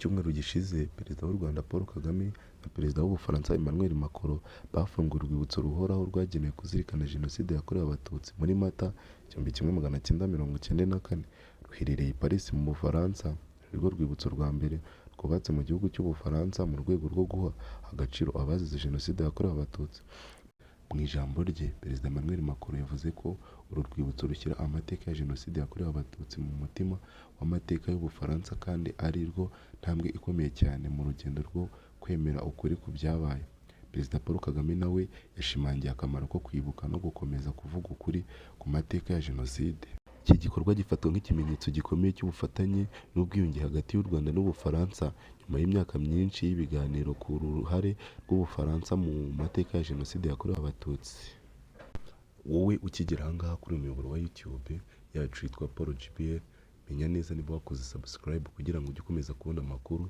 Cyumweru gishize, Perezida w'u Rwanda Paul Kagame na Perezida w'Ubufaransa Emmanuel Macron bafunguye urwibutso ruhoraho rwagenewe kuzirikana Jenoside yakorewe Abatutsi muri Mata 1994, ruherereye i Paris mu Bufaransa. Ni rwo rwibutso rwa mbere rwubatse mu gihugu cy'Ubufaransa mu rwego rwo guha agaciro abazize Jenoside yakorewe Abatutsi. Mu ijambo rye, Perezida Emmanuel Macron yavuze ko uru rwibutso rushyira amateka ya Jenoside yakorewe Abatutsi mu mutima w'amateka y'Ubufaransa, kandi ari rwo ntambwe ikomeye cyane mu rugendo rwo kwemera ukuri ku byabaye. Perezida Paul Kagame na we yashimangiye akamaro ko kwibuka no gukomeza kuvuga ukuri ku mateka ya Jenoside. Iki gikorwa gifatwa nk'ikimenyetso gikomeye cy'ubufatanye n'ubwiyunge hagati y'u Rwanda n'Ubufaransa, nyuma y'imyaka myinshi y'ibiganiro ku ruhare rw'Ubufaransa mu mateka ya Jenoside yakorewe Abatutsi. Wowe ukigera aha ngaha kuri uyu muyoboro wa YouTube yacu yitwa Paul GBL, menya neza niba wakoze subscribe kugira ngo ujye ukomeza kubona amakuru.